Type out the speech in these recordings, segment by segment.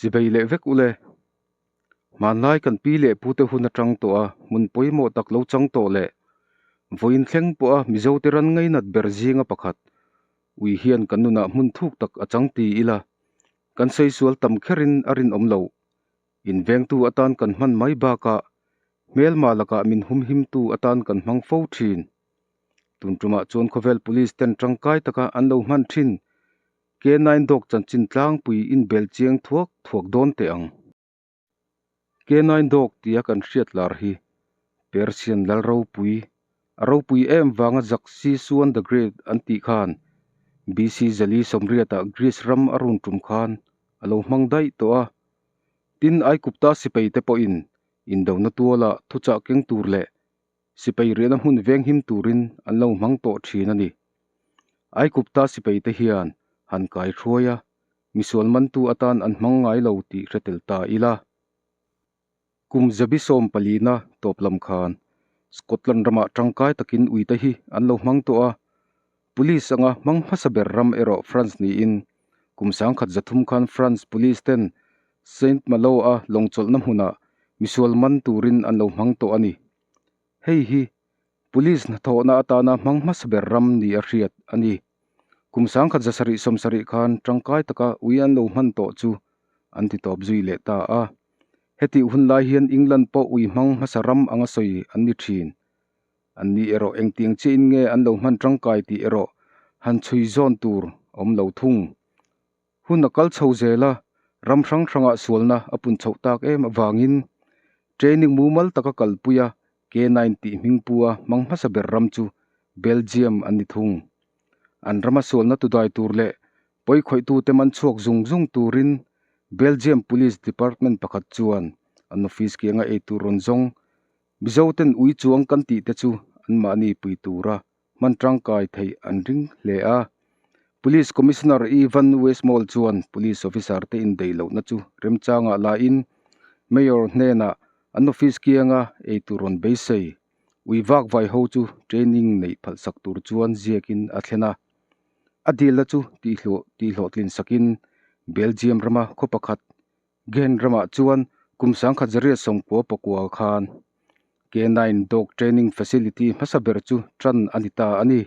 Chibei leh vek ule. Hmanlai kan pi leh pute hun atang tawh a hmun pawimawh tak lo chang tawh leh vawiin thleng pawha Mizote ran ngainat ber zinga pakhat ui hian kan nunah hmun thuk tak a chang ti ila kan sawi sual tam kherin a rinawm loh. Invengtu atan kan hman mai bakah hmelma lakah min humhimtu atan kan hmang fo thin. Tun tumah chuan khawvel police ten tangkai taka an lo hman thin K9 dog chanchin tlangpui inbel chiang thuak thuak dawn teh ang. K9 dog tia kan hriat lar hi Persian lal ropui, a ropui em vanga Zaxisuan the Great an tih khan BC zali sawmriatah Greece ram a run tum khan a lo hmang daih tawh a. Tin, Aikupta sipai te pawhin indona tuala thuchah keng tur leh Sipai riahna hmun venghim turin an lo hmang tawh thin a ni. Aikupta sipaite hian han kai hruai a, misual mantu atan an hmang ngai lo tih hre tel ta ila. Kum zabi sawm palina tawp lam khan Scotland ramah tangkai takin uite hi an lo hmang tawh a, Police anga hmang hmasa ber ram erawh France niin kum sangkhat zathum khan France Police ten Saint Malo a lawngchawlhna hmunah misual man turin an lo hmang tawh a ni. Hei hi Police hnathawhna atana hmang hmasa ber ram ni a hriat a ni. Kum sangkhat zasarih sawmsarih khan tangkai taka ui an lo hman tawh chu an ti tawp zui leh ta a. Hetih hun lai hian England pawh ui hmang hmasa ram anga sawi an ni thin. An ni erawh engtiang chiahin nge an lo hman tangkai tih erawh han chhui zawn tur a awm lo thung. Hun a kal chho zel a, ram hrang hrangah sualna a pun chhoh tak em avangin training mumal taka kalpui a K9 tih hmingpua hmang hmasa ber ram chu Belgium an ni thung. An rama sualna tudai tur leh pawikhawih-tute man chhuak zung zung turin Belgium Police Department pakhat chuan an office kianga eitur rawn zawng Mizoten ui chuang kan tih te chu anmahni pui tura hman tangkai theih an ring hle a. Police Commissioner Ivan Westmall chuan Police officer te indeih lohna chu remchangah lain Mayor hnenah an office kianga eitur rawn beisei ui vak vai ho chu training neih phalhsak tur chuan ziakin a thlen a. A dilna chu tihhlawhtlin sakin Belgium rama khaw pakhat Gen ramah chuan kum sangkhat zariat sawmkua pakua khan K9 Dog Training Facility hmasa ber chu tan a ni ta a ni.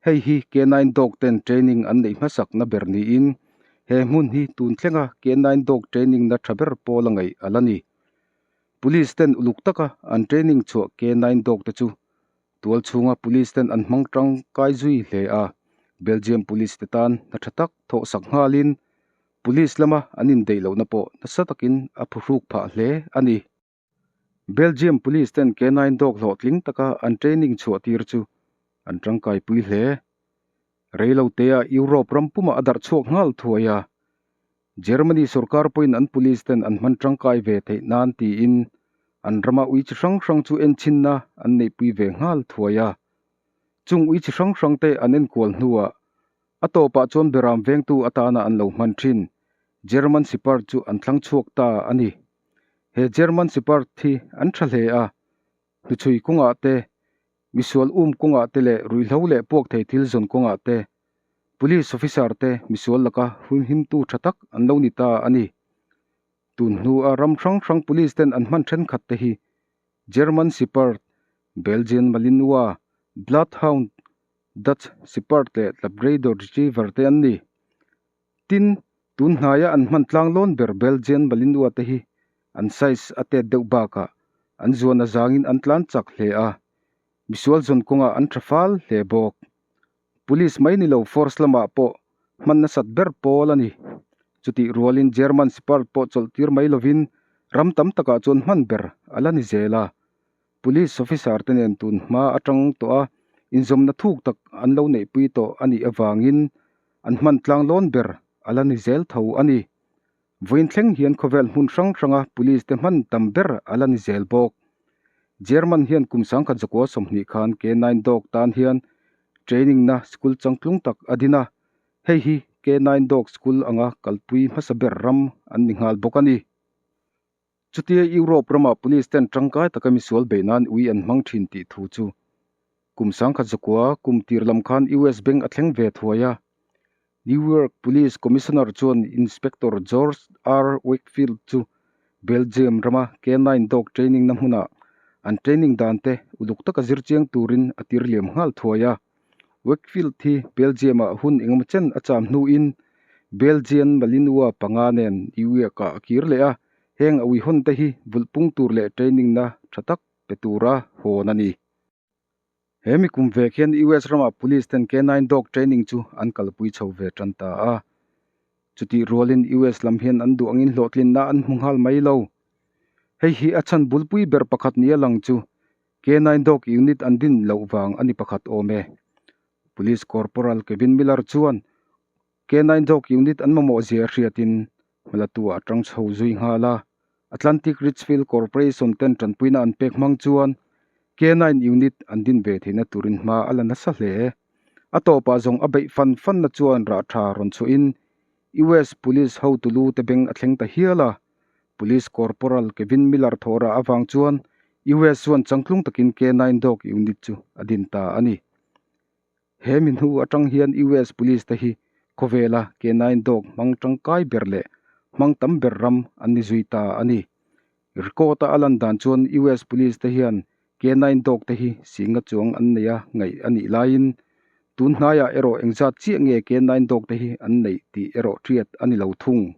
Hei hi K9 Dog ten training an neih hmasakna ber niin he hmun hi tun thlenga K9 Dog Training na tha ber pawl a ngaih a la ni. Police ten uluk taka an training chhuah K9 Dog te chu tual chhunga police ten an hmang tangkai zui hle a, Belgium police te tan hna tha tak thawhsak nghalin Police lama an indeih lohna pawh nasa takin a phuhruk phah hle a ni. Belgium Police ten K9 dog hlawhtling taka an training chhuah tir chu an tangkaipui hle. Reilotea Europe ram pumah a darh chhuak nghal thuai a, Germany sorkar pawhin an police ten an hman tangkai ve theih nan tiin an rama ui chi hrang hrang chu enchinna an neihpui ve nghal thuai a. Chung ui chi hrang hrang te an enkual hnuah A tawpah chuan beram vengtu atana an lo hman thin German Shepherd chu an thlang chhuak ta a ni. He German Shepherd hi an tha hle a, hnuchhui kawngah te, misual um kawngah te leh ruihhlo leh puak thei thil zawn kawngah te Police officer te misual laka humhimtu tha tak an lo ni ta a ni. Tun hnua ram hrang hrang Police ten an hman thenkhat te hi German Shepherd, Belgian Malinois, Bloodhound, Dutch Shepherd leh Labrador Retriever te an ni. Tin, tun hnaia an hman tlang lawn ber Belgian Malinois te hi an size a tet deuh bakah an zuan a zangin an tlan chak hle a, misual zawn kawngah an tha fal hle bawk. Police mai ni lo force lamah pawh hman nasat ber pawl a ni. Chutih rualin German Shepherd pawh chawlh tir mai lovin ram tam takah chuan hman ber a la ni zel a. Police officer te nen tun hma atang tawh a inzawmna thuk tak an lo neihpui tawh a nih avangin an hman tlang lawn ber a la ni zel tho a ni. Vawiin thleng hian khawvel hmun hrang hranga police te hman tam ber a la ni zel bawk. German hian kum sangkhat zakua 20 khan K9 dog tan hian training na school changtlung tak a din a, hei hi K9 dog school anga kalpui hmasa ber ram an ni nghal bawk a ni. Chutia Europe rama police ten tangkai taka misual beih nan ui an hmang thin tih thu chu kum sangkhat zakua kum tir lam khan US bank a thleng ve thuai a. New York Police Commissioner chuan Inspector George R. Wakefield chu Belgium rama K-nine dog training na hmunah an training dan te uluk taka zir chiang turin a tir liam nghal thuai a. Wakefield hi Belgium-ah hun engemaw chen a cham hnuin Belgian Malinois panga nen New York-ah a kir leh a, heng a uihawn te hi vulh pung tur leh training na tha tak pe tura hawn a ni. He mi kum vek hian US ramah police ten K-nine dog training chu an kalpui chho ve tan ta a. Chutih rualin US lam hian an duh angin hlawhtlinna an hmu nghal mai lo. Hei hi a chhan bulpui ber pakhat nia lang chu K-nine dog unit an din loh vang a ni pakhat awm e. Police Corporal Kevin Miller chuan K-nine dog unit an mamawh zia hriatin hmalatu ah tang chho zui nghal a. Atlantic Richfield Corporation ten tanpuina an pek hmang chuan K-nine unit an din ve theihna turin hma a la nasa hle. A tawpah zawng a beih fan fanna chuan rah tha rawn chhuahin US Police hotu lu te beng a thleng ta hial a. Police Corporal Kevin Miller thawh rah avang chuan US chuan changtlung takin K-nine dog unit chu a din ta a ni. He mi hnu atang hian US Police te hi khawvela K-nine dog hmang tangkai ber leh hmang tam ber ram an ni zui ta a ni. Record a a lan dan chuan US Police te hian K-nine dog te hi singa chuang an nei a ngaih a nih laiin tun hnaiah erawh engzat chiah nge K-nine dog te hi an neih tih erawh hriat a ni lo thung.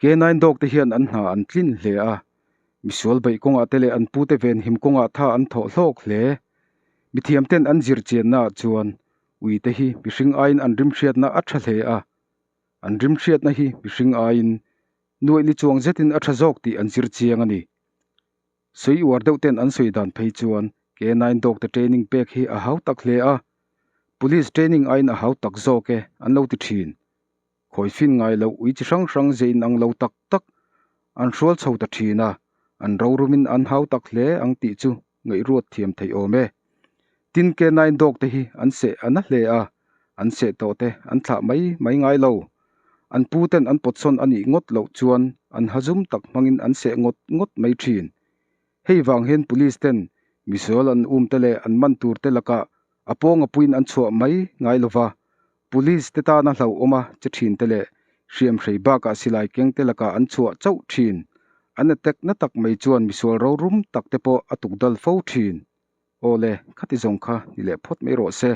K-nine dog te hian an hna an tlin hle a, misual beih kawngah te leh an pute venhim kawngah tha an thawh hlawk hle. Mithiam ten an zir chiannaah chuan ui te hi mihring aiin an rimhriatna a tha hle a, an rimhriatna hi mihring aiin nuaih li chuang zetin a tha zawk tih an zir chiang a ni. Sawi uar deuh ten an sawi dan phei chuan K-nine dog te training pek hi a hau tak hle a, police training aiin a hau tak zawk e an lo ti thin. Khawi fin ngai loh ui chi hrang hrang ze inang lo tak tak an hrual chho ta thin a, an rorumin an hau tak hle ang tih chu ngaihruat thiam theih awm e. Tin K-nine dog te hi an seh a na hle a, an seh tawh te an thlah mai mai ngai lo. An pu ten an pawtsawn a nih ngawt loh chuan an hazum tak hmangin an seh ngawt ngawt mai thin. Hei vang hian police ten misual an um te leh an man tur te lakah a pawng a puiin an chhuah mai ngai lova, police te tana hlauhawm a che thin te leh hriamhrei bakah silai keng te lakah an chhuah chauh thin. An attack na tak mai chuan misual rorum tak te pawh a tukdal fo thin. Awle, khati zawng kha ni leh phawt mai rawh se.